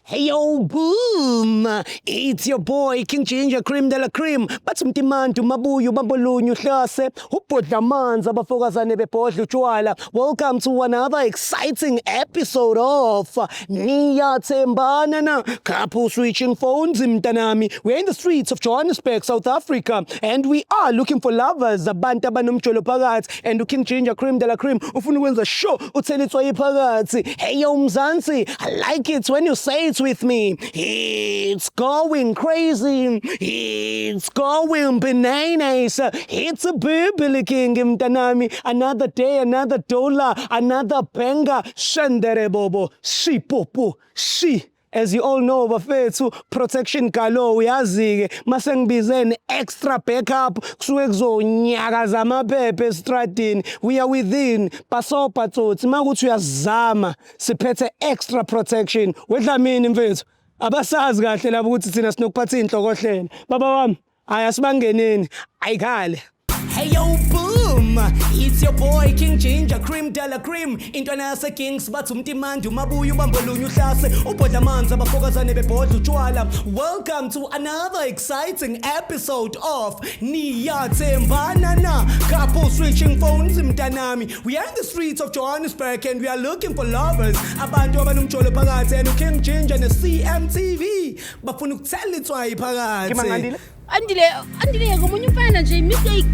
Hey yo, boom! It's your boy King Ginger Cream de la Cream. Bathi umtimantu mabuyo bambolunye uhlase ubhodla amanzi abafokazane bebhodla utshwala. Welcome to another exciting episode of Niyathembana na Couple Switching Phones mntanami. We're in the streets of Johannesburg, South Africa, and we are looking for lovers, abantu abanomjolo phakathi, and uKing Ginger Cream de la Cream ufuna ukwenza sure uthela itswayi phakathi. Hey yo Mzansi, I like it when you say it with me. It's going crazy. It's going bananas. It's a baby king mntanami. Another day, another dollar, another banger. Shendere bobo, shi popo, shi. As you all know bafethu, protection galo, uyazi-ke mase ngibizeni extra backup kusuke kuzonyakaza amaphepha estradini. We are within basopa tsotsi makuthi uyazama, siphethe extra protection. Wedlamini mfethu, abasazi kahle labo ukuthi thina sinokuphatha iy'nhlokohlelo. Baba wami, hhayi, asibangeneni, ayikhale. Hey yo boom, it's your boy King Ginger Cream de la Cream, intwana yase Kings, bathi umtimandi umabuya ubambolunye uhlase ubhodla amanzi abafokazane bebhodla utshwala. Welcome to another exciting episode of Niyathembana na Couple Switching Phones mntanami. We are in the streets of Johannesburg and we are looking for lovers, abantu abanomjolo phakathi, and uKing Ginger ne-CMTV bafuna ukuthela itswayi phakathi. Ngimangandile. Andile, Andile ngomunye umfana nje mistake.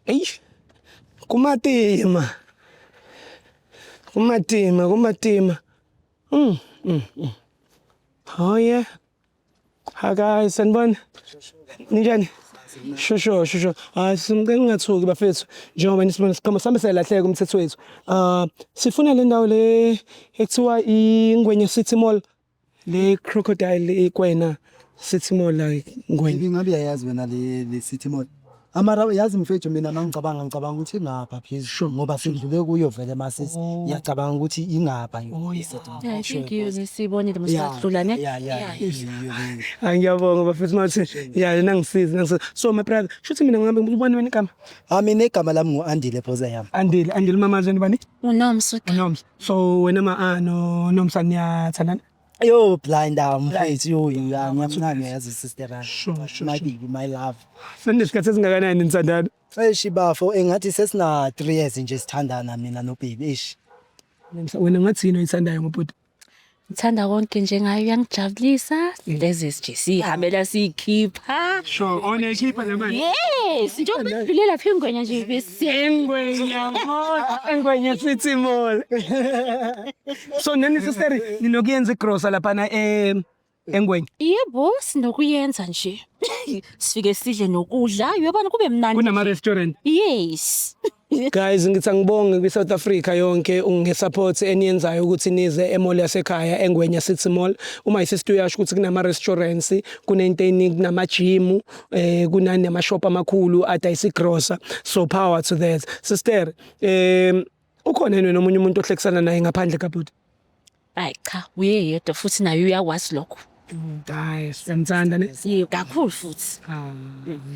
Eish. Kumatima. Kumatima, kumatima. Oh yeah. Hi guys, sanibona. Ninjani? Sho sho sho sho. Hayi, simcela ningathuki bafethu njengoba nisibona siqhama sami siyalahleka umthetho wethu. Ah, sifuna le ndawo le ekuthiwa iNgwenya City Mall. Le crocodile ikwena City Mall la Ngwenya. Ingabe uyayazi wena le City Mall? Amara yazi mfethu, mina mangicabanga ngicabanga ukuthi ingapha phezulu ngoba sindlule kuyo vele masisi. Ngiyacabanga ukuthi ingapha. Oh, yeah. I-City Mall. Yeah, I think you sibonile msidlula ne. Yeah. Hayi, ngiyabonga bafethu mathi. Yeah, nangisiza nangisiza. So my brother, shuthi mina ngihambe ngibone wena igama. Ah, mina igama lami ngu-Andile Phoza yami. Andile, Andile mamazweni bani? Unomso. Nomsa. So wena ma ah no Nomsa niyathandana? Yo blind ah mfethu, yo ngiyamncane yazi sister yami. Sure, My sure. baby, my love. Senesikhathi esingakanani nithandana? Eish bafo, engathi sesina 3 years nje sithandana mina no baby. Eish. Nomsa, wena ngathi yini oyithandayo ngobhuti? Ngithanda konke nje ngayo, uyangijabulisa. Lezi nje sihambela siyikhipha. Sure, onekhipha namanje. Yes, njengoba sidlule lapha ingwenya nje bese. Engwenya Mall, Engwenya City Mall. So nani sister ninokuyenza igrosa laphana Engwenya? Yebo, sinokuyenza nje. Sifike sidle nokudla, uyabona kube mnandi. Kunama restaurant. Yes. Guys, ngithi angibonge kwi-South Africa yonke nge-support eniyenzayo ukuthi nize e-mall yasekhaya eNgwenya City Mall. Uma isister uyasho ukuthi kunama-restaurants, kunento eningi, kunama-gym, kunani nama-shop amakhulu adayisa igrosa. So power to that. Sister, ukhona yini wena omunye umuntu ohlekisana naye ngaphandle kabhuti? Hayi cha, uye yedwa futhi naye uyakwazi lokho. Hayi, siyamthanda ne? Yebo, kakhulu futhi. Ah,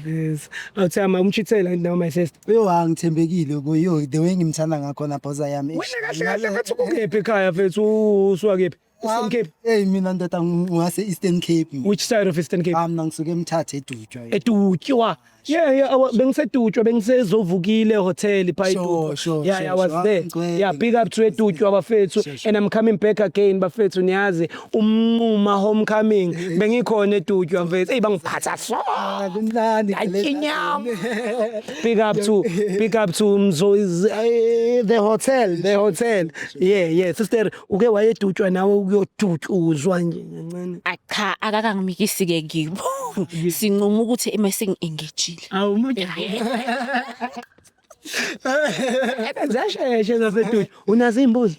yes. Awuthama umchithela nawe my sister. Yo, angithembekile kuyo the way ngimthanda ngakhona Phoza yami. Eish. Wena kahle kahle ngathi kukephi ekhaya mfethu, usuka kephi? Eastern Cape. Hey, mina ndoda ngwase Eastern Cape. Which side of Eastern Cape? Ah, mina ngisuke eMthatha eDutywa. Edutywa. Yeah, bengiseDutywa, bengisezovukile hotel pha eDutywa. Yeah, I was there. Ngicwele. Yeah, big up to eDutywa bafethu and I'm coming back again bafethu, niyazi umnquma homecoming bengikhona eDutywa mfethu. Hey, bangiphatha so. Ah, kumnandi. Ayinyama. Big up to Mzo the hotel, the hotel. Yeah, sister, uke wayeDutywa nawe ukuyodutshuzwa nje kancane? Ayi cha, akakangimikisi ke kibo. Sinquma ukuthi ema sengi-engagile. Awu umuntu. Ziyashesha zaseDutywa. Unazo iy'mbuzi?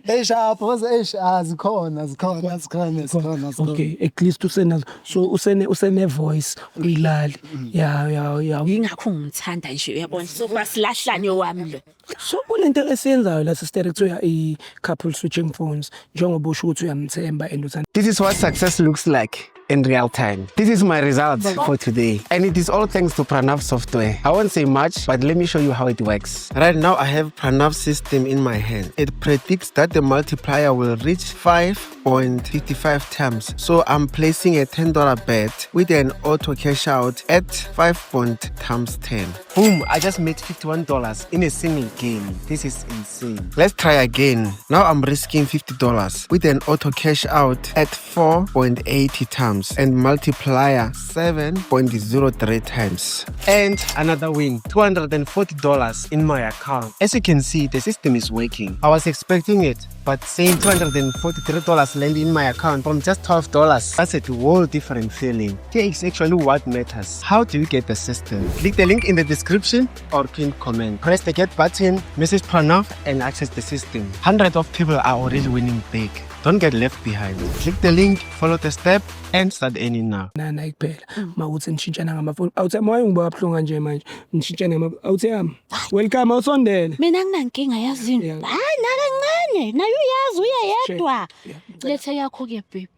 Eish, ah Phoza, eish, ah zikhona zikhona zikhona zikhona zikhona. Okay, at least usenazo. So usene voice uyilali. Yeah. Yingakho ngimthanda nje, uyabona. So basilahlane wami lo. So kunento esiyenzayo la sister kuthiwa i-couple switching phones, njengoba usho ukuthi uyamthemba and uthanda This is what success looks like. in real time. This is my result for today. And it is all thanks to Pranav software. I won't say much, but let me show you how it works. Right now, I have Pranav system in my hand. It predicts that the multiplier will reach 5.55 times. So I'm placing a $10 bet with an auto cash out at 5 point times 10. Boom, I just made $51 in a single game. This is insane. Let's try again. Now I'm risking $50 with an auto cash out at 4.80 times and multiplier 7.03 times. And another win, $240 in my account. As you can see, the system is working. I was expecting it, but seeing $243 land in my account from just $12, that's a whole different feeling. Here is actually what matters. How do you get the system? Click the link in the description or pin comment. Press the get button, message Pranav, and access the system. Hundreds of people are already winning big. Don't get left behind. Click the link, follow the step, and start earning now. Nana kuphela mawukuthi nishintshana ngamafoni. Awuthi moya ngiba kabuhlungu kanje manje. Nishintshane ngama awuthi yami. Welcome, awusondele. Mina nginankinga yazini. Yeah. Hayi nakancane, naye uyazi uyayedwa. Yeah. Letha yakho ke baby.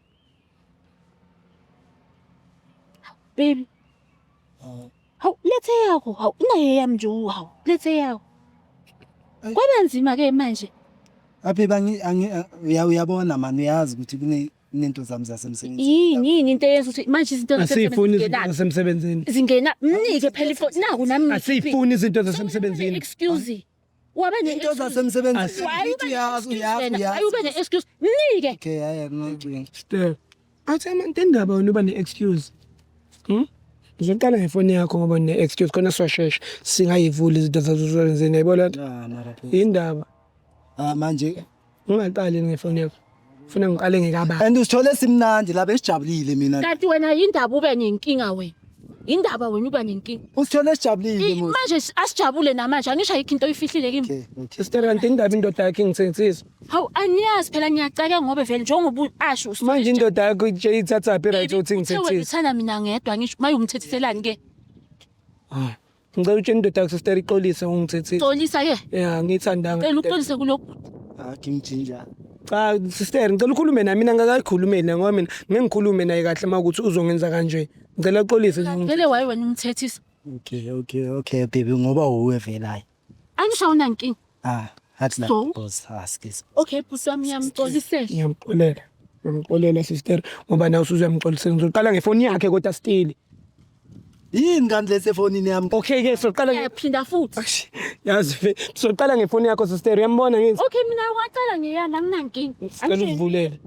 Baby. Hawu letha yakho, hawu naye yami nje hawu letha yakho. Kwaba nzima ke manje. Aphe bangi uyabona man, uyazi ukuthi kunento zami zasemsebenzini. Yini yini into eyenza ukuthi manje izinto Asiyifuni izinto zingena zasemsebenzini. zingena mnike phela ifoni naku nami. Asiyifuni izinto zasemsebenzini. Excuse. Wabe ne Into zasemsebenzini. Why Uyazi, uyazi, ube uyazi. ne excuse? Mnike. Okay, hayi ngicela. Step. Awuthi yami indaba wena uba ne-excuse. Ngizoqala ngefoni yakho ngoba une-excuse khona sizoshesha singayivuli izinto zasemsebenzini yayibona lento. Ah, mara phela. Indaba. Ah, manje Ungaqali ngefoni yakho. Funa ngiqale ngekababa. and usithole simnandi la besijabulile mina. Kanti wena yindaba ube nenkinga wena. Indaba wena uba nenkinga. Usithole sijabulile musi. Manje asijabule namanje angisho ayikho into oyifihlile kimi. Okay, okay. Sister, kanti indaba indoda yakho ingithethisa. Hawu aniyazi phela ngiyacaka ngoba vele njengoba asho Manje indoda yakho nje ithathaphi right ukuthi ngithethise. Uthanda mina ngedwa ngisho maye umthethiselani ke. Hayi. Ngicela utshele indoda yakho sister ixolise ungithethise. Xolisa ke. Yeah, ngiyithandanga. Cela uxolise kulokhu. Ah, King Ginger. Cha sister, ngicela ukhulume nami, mina ngakayikhulumeli ngoba mina ngeke ngikhulume naye kahle mawukuthi uzongenza kanje. Ngicela uxolise nje. Vele waye wena umthethisa. Okay, okay, okay baby ngoba uwe vele hayi. Angisho awunankinga. Ah, hathi la So? boss, ah, excuse. Okay bhuti wami ngiyamxolisela. Ngiyamxolela. Ngiyamxolela sister ngoba nawe usuzuyamxolisela. Ngizoqala ngefoni yakhe kodwa still. Yini kanti lesefonini yami? Okay ke soqala Ngiyaphinda futhi. Yazi soqala ngefoni yakho sister, uyambona ngithi. Okay mina waqala ngeyami anginankinga. Sicela usivulele.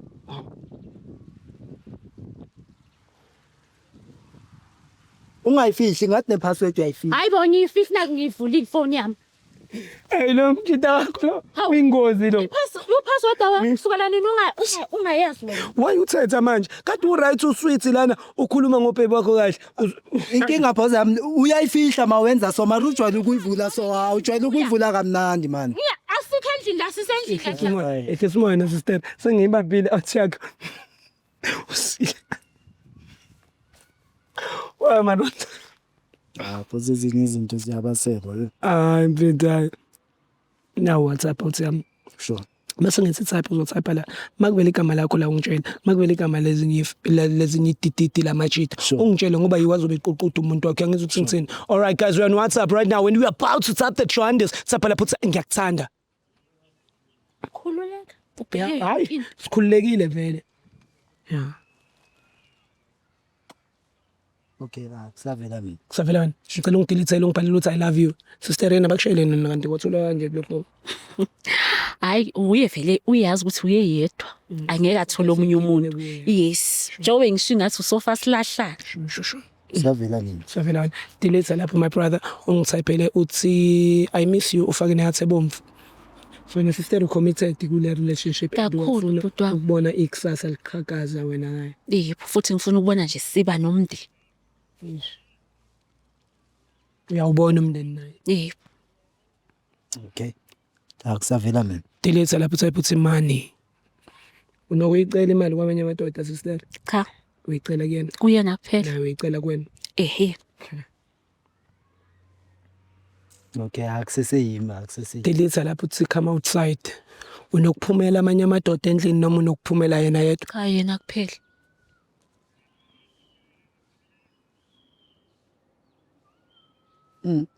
Ungayifihli ngathi nepassword uyayifihla. Hayi bo ngiyifihla naku ngiyivulile ifoni yami. Hey lo mjita wakho lo Hawu. uyingozi lo. Ipassword awa kusukela nini ungayazi wena. Why uthetha manje? Kade u-right usweet lana ukhuluma ngobhebe wakho kahle. Inkinga boss yami uyayifihla mawenza so mara ujwayele ukuyivula so awujwayele ukuyivula kamnandi man. Ngiya asikho endlini la sisendlini la. Ehlisa umoya na sister, sengiyibambile out yakho. Usile. Wa man. Ah, boss ezinye izinto ziyabaseba. Hayi mfethu hayi. Now WhatsApp out yami. Sure. Mase ngithi type uzotype la. Makuvela igama lakho la ungitshela. Makuvela igama lezinye lezinye idididi lamajita. Sure. Ungitshele ngoba yiwazi ubeququda umuntu wakhe angizwe ukuthi ngithini. All right guys, we are on WhatsApp right now and we are about to tap the trenders. Tap lapho uthi ngiyakuthanda. Khululeka. Hayi, sikhululekile vele. Yeah. Okay, la kusavela mina. Kusavela wena. Ngicela ungidilithele ungibhalele ukuthi I love you. Sister yena bakushayele nina kanti kwathola kanje kulokho. Hayi uye vele uyazi ukuthi uye yedwa. Angeke athole omunye umuntu. Yes. Njengoba ngisho ngathi usofa silahlana. Shu shu. Kusavela mina. Kusavela wena. Delete lapho my brother ungithayiphele uthi I miss you ufake nehathi ebomvu. Wena sister ucommitted kule relationship and Kakhulu, uyafuna bhuti wami. ukubona ikusasa liqhakaza wena naye. Yebo futhi ngifuna ukubona nje siba nomndeni. Uyawubona umndeni naye. Yebo. Okay. La kusavela mina. Delete lapho type uthi money. Unokuyicela imali kwamanye amadoda sister. Cha Uyicela kuyena. kuyena kuphela. Naye uyicela kuwena. Ehe. Okay, akuseseyimi, akuseseyimi. Delete lapho uthi come outside. Unokuphumela amanye amadoda endlini noma unokuphumela yena yedwa. Cha yena kuphela.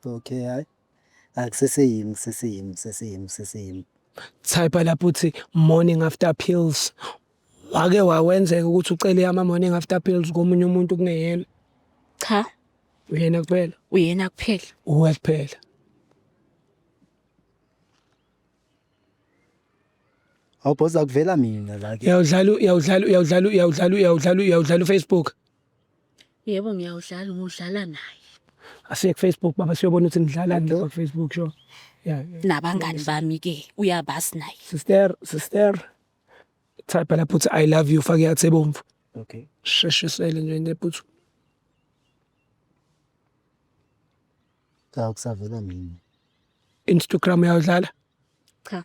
Okay, hayi. Akuseseyimi, kuseseyimi, kuseseyimi, kuseseyimi. Type lapho uthi morning after pills. Wake wawenzeka ukuthi ucele ama morning after pills komunye umuntu kungeyena? Cha. Uyena kuphela. Uyena kuphela. Uwe kuphela. Awubhoza kuvela mina la ke. Uyawudlala, uyawudlala, uyawudlala, uyawudlala, uyawudlala, uyawudlala uFacebook. Yebo, ngiyawudlala, ngudlala naye. Asiye ku-Facebook baba, siyobona ukuthi nidlalani lapha ku-Facebook, sure. Yeah. Nabangani bami ke uyabazi naye. Sister, sister. Type lapho uthi I love you, fake yathi ebomvu. Okay. Sheshisele nje into ephuthu. Cha, kusavela mina. Instagram uyawudlala? Cha.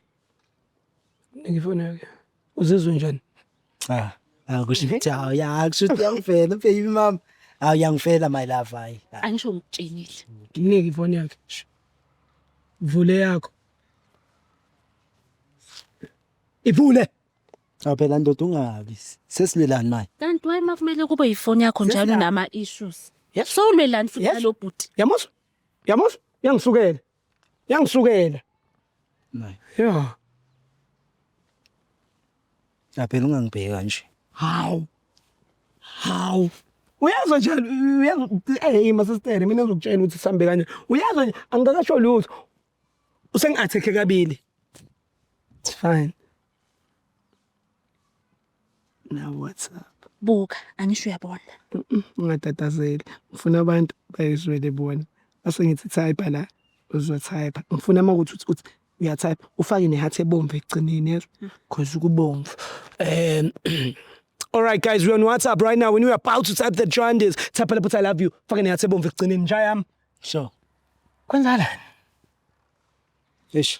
Ngifuna ke. Uzizwe njani? Cha. Akusho ukuthi hawu ya, kusho ukuthi uyangifela baby mama. Hawu, uyangifela my love, hayi. Angisho ngikutshenile. Nginike ifoni yakhe. Vule yakho. Ivule. Cha phela ndoda, ungabi. Sesilwelani manje? Kanti why makumele kube yifoni yakho njalo unama issues? Yes. So ulwelani futhi Yes. nalo bhuti? Yamuzwa? Yamuzwa? Yangisukela. Yangisukela. Nayi. Yeah. Cha phela ungangibheka nje. Hawu. Hawu. Uyazwa nje, uyazwa, eh ma sister, mina ngizokutshela ukuthi sihambe kanje. Uyazwa nje, angikakasho lutho. Usengi-attack kabili. It's fine. Now what's up? Buka, angisho uyabona. Ungatatazeli. Ngifuna abantu bayizwele bona. Ase ngithi type la, uzotype. Ngifuna uma kuthi uthi uyatype ufake neheart ebomvu ekugcineni, yezwa? Because kubomvu. All right guys, we're on WhatsApp right now. When we're about to type the jaundice, type lapho uthi I love you. Fake neheart ebomvu ekugcineni. Njayami. Sure. Kwenzakalani? Eish.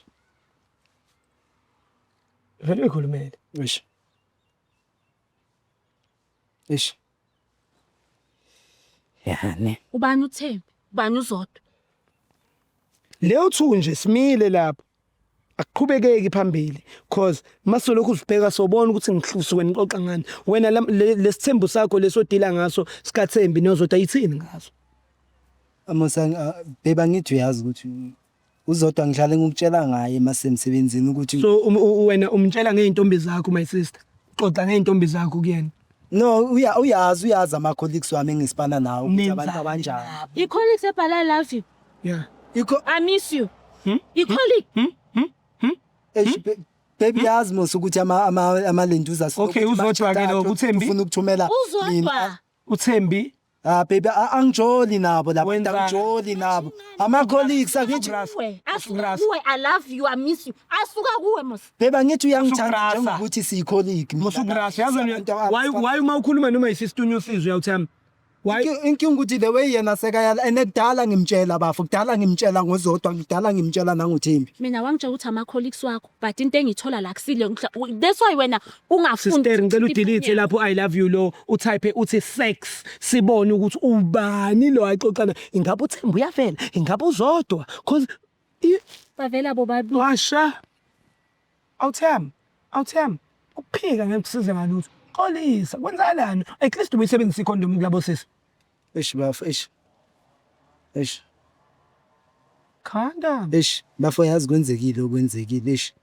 Vele uyikhulumele. Eish. Eish. Ya ne. Ubani uThembi? Ubani uZodwa? Leyo 2 nje simile lapho. Akuqhubekeki phambili cause masolokhu usibheka sobona ukuthi ngihlusuke nixoxa ngani. Wena lesithembu sakho lesodila ngaso sikaThembi noZodwa, ithini ngaso? Amusa baby, angithi uyazi ukuthi uZodwa ngihlale ngikutshela ngaye masemsebenzini ukuthi So wena umtshela ngeintombi zakho, my sister. Xoxa ngeintombi zakho kuyena. No, uyazi ama colleagues wami engisipana nawo ukuthi abantu Nenzani abanjani. I-colleagues ebhala I love you. Yeah. Ikho I miss you. I-colleague. Eish, baby, yazi mos ukuthi ama lentuza. Okay, uZodwa ke lo, uThembi? Ufuna ukuthumela Uzodwa. mina. uThembi. Ah baby, angijoli nabo laba. Wenzani? Angijoli nabo ama colleagues, angithi. Kuwe. Asuka kuwe, I love you, I miss you. Asuka kuwe mos. Baby, angithi uyangithanda Usugrasa. njengokuthi siyi-colleague mina. Musugrasa, yazi wena, Abantu why uma ukhuluma noma isister unyusizwe uyawuthemba? Why? Inkinga ukuthi the way yena sekayala and kudala ngimtshela bafo, kudala ngimtshela ngoZodwa, kudala ngimtshela nangoThembi. Mina wangitshela ukuthi ama-colleagues wakho, but into engiyithola la kusile that's why wena ungafundi. Sister, ngicela udelete lapho I love you lo, utype uthi sex, sibone ukuthi ubani lo axoxana. Ingabe uThembi uyavela? Ingabe uZodwa? Cause Bavela bobabili. Washa. Awuthembi. Awuthembi. Ukuphika ngeke kusize ngalutho. Xolisa, kwenzakalani? At least ubuyisebenzisa icondom kulabo sisi. Eish bafo, eish, eish. Calm down. Eish bafo, yazi kwenzekile okwenzekile, eish.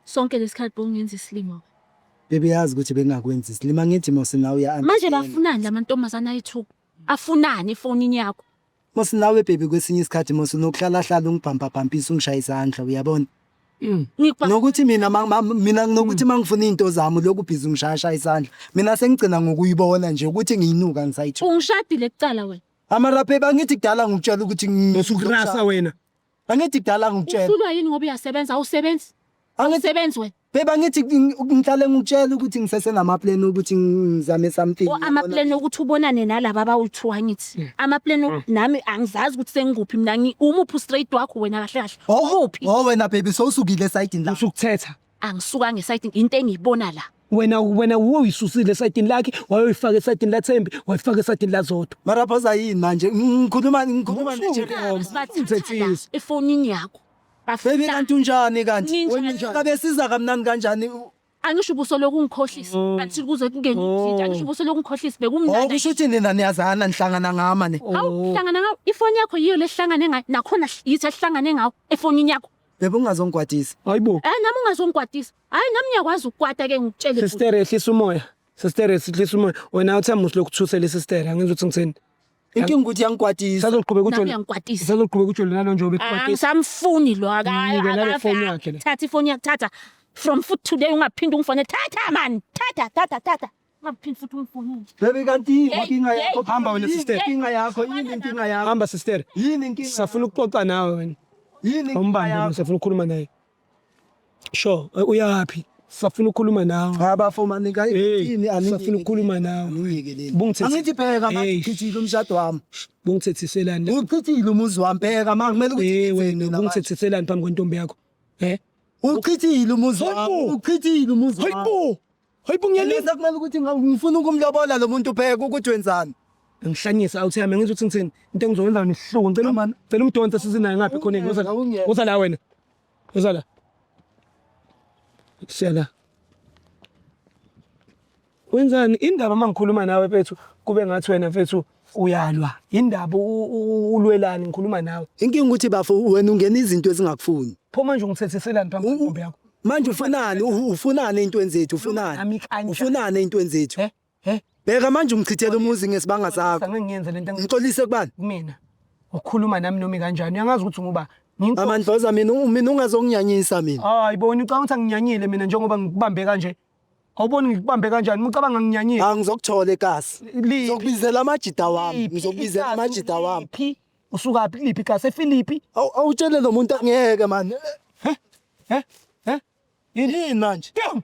Sonke lesikhathi bongenza isilimo. Baby, yazi ukuthi bengingakwenzi isilima, ngithi mos nawe uya Manje bafunani lamantombazana ayi-2? Afunani efonini yakho? Mos nawe baby, kwesinye isikhathi mos unokuhlala hlala ungibhampabhampisa, ungishaya isandla, uyabona? Ngikuba Nokuthi mina mina nokuthi mangifuna izinto zami lokhu busy ungishaya isandla, mina sengigcina ngokuyibona nje ukuthi ngiyinuka ngisayithola. Ungishadile kucala wena. Amara baby, angithi kudala ngikutshela ukuthi Usukurasa wena. Angithi kudala ngikutshela. Uhlulwa yini ngoba uyasebenza? Awusebenzi? Angithi Awusebenzi wena? Baby, angithi ngihlale ngikutshela ukuthi ngisesenama-plan ukuthi ngizame something. O ama-plan okuthi ubonane nalaba abawu-2, angithi? Ama-plan nami angizazi ukuthi sengikuphi mina, umuphi straight wakho wena kahle kahle? Umuphi? Oh wena baby, sowusukile esayidini la. Usukuthetha. Angisuka ngesayidini, into engiyibona la. Wena uyisusile esayidini lakhe, wayoyifaka esayidini laThembi, wayifaka esayidini laZodwa. Mara phosa yini manje? Ngikhuluma Usuke. Sibathatha la efonini yakho. Baby, Bafuna kanti unjani kanti? Nginjani? Kabe siza kamnandi kanjani? Angisho ubusolokhu ungikhohlisa until kuze kungene uJinja. Angisho ubusolokhu ungikhohlisa Oh, bekumnandi. kusho ukuthi nina niyazana, nihlangana ngama ne. Hawu, hlangana ngawo. Ifoni yakho yiyo lehlangane ngayo. Nakhona yithi esihlangane ngawo efonini yakho. Bebe ungazongikwatisa. Hayibo. Hayi nami ungazongikwatisa. Hayi nami ngiyakwazi ukukwata ke ngikutshele. Bhuti. Sister, ehlisa umoya. Sister, ehlisa umoya. Wena uthi muhle ukuthusela sister, angizwa ukuthi ngithini. Inkinga ukuthi yangikwatisa. Sazoqhubeka Nami ujole. uyangikwatisa. Sazoqhubeka ujole nalo nje obekwatisa. Angisamfuni lo Mnike nale phone yakhe le. Thatha ifoni yakhe, thatha. From foot today ungaphinde ungifone. Thatha man. Thatha, thatha, thatha. Ungaphinde futhi ungifonele. Bebe kanti yini Hey, inkinga hey. yakho? Hamba wena, sister. Inkinga yakho yini inkinga yakho? Hamba sister. Yini inkinga? Safuna ukuxoxa nawe wena. Yini inkinga Awumbambe yakho? safuna ukukhuluma naye. Sure, uyaphi? Safuna ukukhuluma nawe. Cha bafo manika Hey, yini? safuna ukukhuluma nawe. Angiyekeleni. Bungithethe- Angithi bheka manje, Hey. uchithile umshado wami. Bungithethiselani? Uchithile umuzi wami, bheka manje kumele ukuthi Eh ngenzeni wena, mina manje. bungithethiselani phambi kwentombi yakho? Eh? Uchithile umuzi wami. Hayibo. Uchithile umuzi wami. Hayibo. Hayibo, ngiyalisa. Ngiyalisa, kumele ukuthi ngifuna ukumlobola lo muntu, bheka ukuthi wenzani. Ngihlanyisa awuthi yami, ngizwe ukuthi ngithini. Into engizoyenza nesihluku. Ngicela Aman. Ngicela umdonse sizinaye ngapha ekhoneni. Woza la. Ungiyeka. Woza la wena. Woza la. Siya la. Wenzani indaba uma ngikhuluma nawe mfethu kube ngathi wena mfethu uyalwa. Indaba ulwelani ngikhuluma nawe? Inkinga ukuthi bafo wena ungena izinto ezingakufuni. Pho manje ungithethiselani phambi kwentombi yakho? Manje ufunani? Ufunani ey'ntweni zethu? Ufunani? Nami kanjani? Ufunani ey'ntweni zethu? He? He? Bheka manje ungichithela umuzi ngesibanga sakho. Angeke ngiyenze lento Ngixolise kubani? Kumina. Ukhuluma nami noma kanjani? Uyangazi ukuthi nguba ngiyinkosi. Amandloza mina ungazonginyanyisa mina. Hayi bona, ucabanga ukuthi anginyanyile mina njengoba ngikubambe kanje? Awuboni ngikubambe kanjani? Ucabanga nginyanyile? Angizokuthola ekasi. Liphi? Ngizokubizela amajida wami. Liphi Ngizokubizela ikasi? amajida wami. Liphi? Usukaphi? Liphi ikasi? EFilipi? Awutshele lo muntu angeke man. He? He? He? Yini manje? Damn!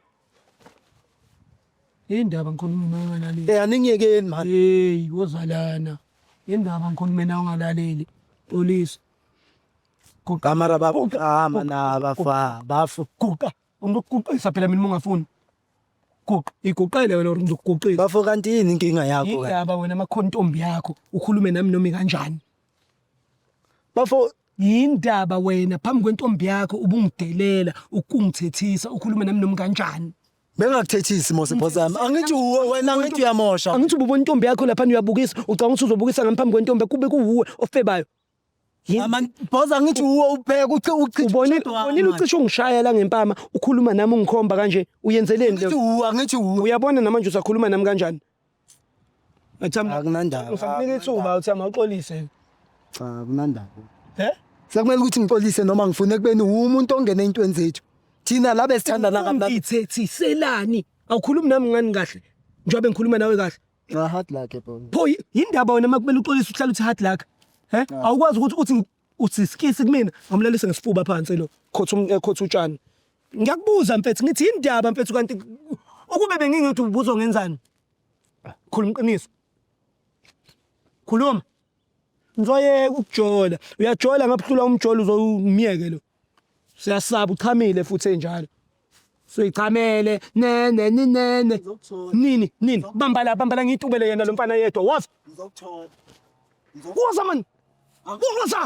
Indaba ngikhuluma nawe ungalaleli. Eh aningiyekeni man. Hey, wozalana. Indaba ngikhulume nawe ungalaleli. Xolisa. Guqa. Kamara baba kama na bafa bafu. Guqa. Ngizokuguqisa phela mina uma ungafuni. Guqa. Iguqele wena or ngizokuguqisa. Bafo kanti yini inkinga yakho kanti? Indaba wena makhona intombi yakho ukhulume nami noma kanjani? Bafo Yindaba wena phambi kwentombi yakho ubungidelela, ukungithethisa, ukhulume nami noma kanjani? Bengakuthethisi mose phosami. Angithi wena angithi uyamosha. Angithi ububona intombi yakho lapha uyabukisa, ucabanga ukuthi uzobukisa ngami phambi kwentombi kube kuwuwe ofebayo. Aman phosa angithi uwe ubheka uchithe. Ubonile ucishe ungishaya la ngempama, ukhuluma nami ungikhomba kanje, uyenzeleni Angithi leyo? uwe angithi uwe. Uyabona namanje usakhuluma nami kanjani? Athami Akunandaba. Usakunika ithuba uthi amawuxolise. Cha akunandaba. He? Sekumele ukuthi ngixolise noma ngifune kubeni umuntu ongena ey'ntweni zethu. Thina la besithandana kamnandi. Ungithethiselani? Awukhulumi nami ngani kahle? Njengoba ngikhuluma nawe kahle. Cha hard luck bro. Pho yindaba wena makumele uxolise uhlale uthi hard luck. He? Awukwazi ukuthi uthi sikisi kumina, ngamlalisa ngesifuba phansi lo. Khotha utshani. Ngiyakubuza mfethu ngithi yindaba mfethu kanti ukube bengingithi ubuzo ngenzani? Khuluma iqiniso. Khuluma. Ngizoyeka ukujola. Uyajola ngabuhlula umjolo uzomiyeke lo. Siyasaba uchamile futhi enjalo. Suyichamele nene nene. Nini nini bamba la bamba la ngitubele yena lo mfana yedwa. Woza. Ngizokuthola. Woza man. Woza.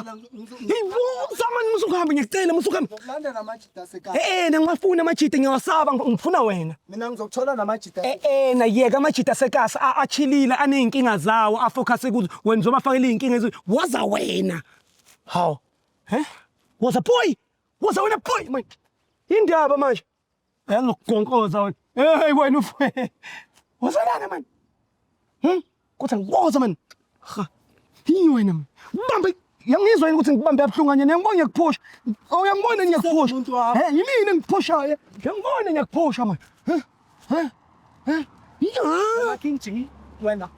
Hey woza man musukuhamba ngiyacela musukuhamba. Ngizokulanda namajida asekhaya. Eh ngiyafuna amajida ngiyawasaba ngifuna wena. Mina ngizokuthola namajida. Eh na yeka amajida asekasi achilile aneyinkinga zawo afocus kuzo wena uzobafakela izinkinga ezi woza wena. Haw. He? Woza boy. Woza wena boy man. Indaba manje. Uyangigonkoza wena. Hey wena ufe. Woza lana man. Kuthi ngiwoza man. Ha. Yini wena man? Bambe yangizwa yini ukuthi ngikubambe kabuhlungu kanje ngiyangibona ngiyakuphusha. Oh uyangibona ngiyakuphusha. He yimina engikuphushayo. Ngiyangibona ngiyakuphusha man. He? He? He? Ya. King G wena.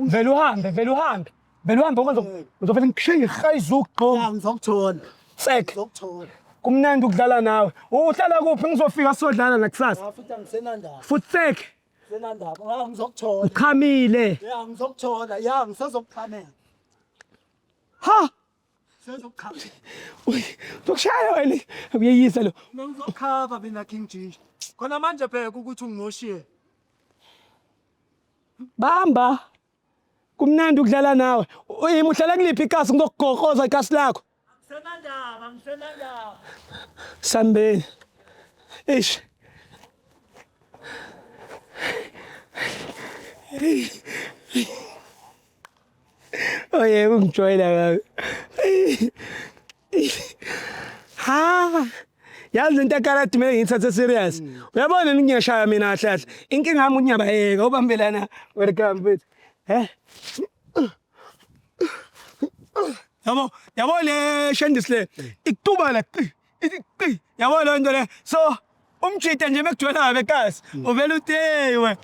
Vele uhambe, vele uhambe. Vele uhambe ngizovele ngikushiye ihayizuku. Ngizokuthola. Sek. Ngizokuthola. Kumnandi ukudlala nawe. Uhlala kuphi ngizofika sodlala nakusasa. Futhi angisenandaba. Futhi sek. Senandaba. Ngizokuthola. Uchamile. Ya ngizokuthola. Ya ngisazokukhamela. Ha! Sezokukhamela. Uzokushaya wena. Uyeyisa lo. Ngizokhava mina King G. Khona manje bheka ukuthi ungimoshiye. Bamba. Kumnandi ukudlala nawe. Uyimi uhlala kuliphi ikasi ngizokugoqoza ikasi lakho. Ngisenandaba, ngisenandaba. Sambeni. Eish. Oh yebo, ungijwayela kabi. Ha. Yazi lento ekarati mina ngiyithathe serious. Uyabona mina ngiyashaya mina kahle kahle. Inkinga yami unyabayeka ubambelana welcome mfethu. Eh? Yabo, yabo le shandis le. Ikutuba la. Ithi qi. Yabo le nto le. So umjita nje mekujwayela kabi kasi. Uvela uthi hey we.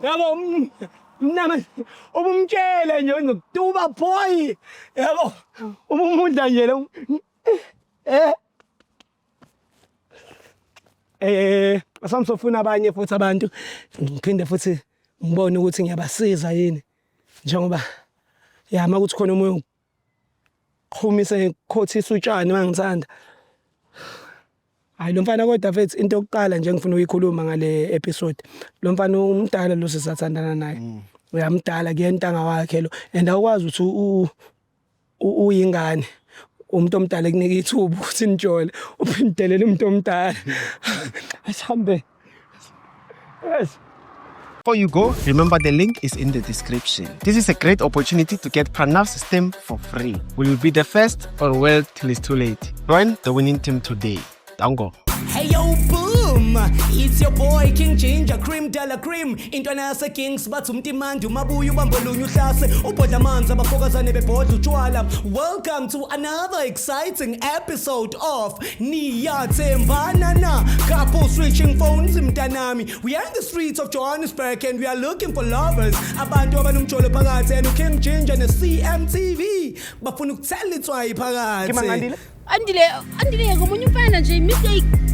Yabo mnama ubumtshele nje uzokutuba boy. Yabo ubumudla nje lo. Eh. Eh, asamsofuna abanye futhi abantu ngiphinde futhi ngibone ukuthi ngiyabasiza yini njengoba ya makuthi khona omunye qhumise ngikhothisa utshani mangithanda. Hayi lo mfana kodwa mfethu, into yokuqala nje engifuna ukuyikhuluma ngale episode, lo mfana umdala lo sisathandana naye, uyamdala kuyentanga wakhe lo, and awukwazi ukuthi uyingane, umuntu omdala ekunika ithuba ukuthi nijole, uphindelele umuntu omdala. Asihambe, yes. Before you go, remember the link is in the description. This is a great opportunity to get Pranav system for free. Will you be the first or wait till it's too late? Join the winning team today. Dango. Hey yo boom, it's your boy King Ginger Cream de la Cream, intwana yase Kings, bathi umtimandi umabuya ubambolunye uhlase ubhodla amanzi abafokazane bebhodla utshwala. Welcome to another exciting episode of Niyathembana Na, couple switching phones mntanami. We are in the streets of Johannesburg and we are looking for lovers, abantu abanomjolo phakathi, and uKing Ginger ne-CMTV bafuna ukuthela itswayi phakathi. Andile, Andile, ngomunye umfana nje, mistake.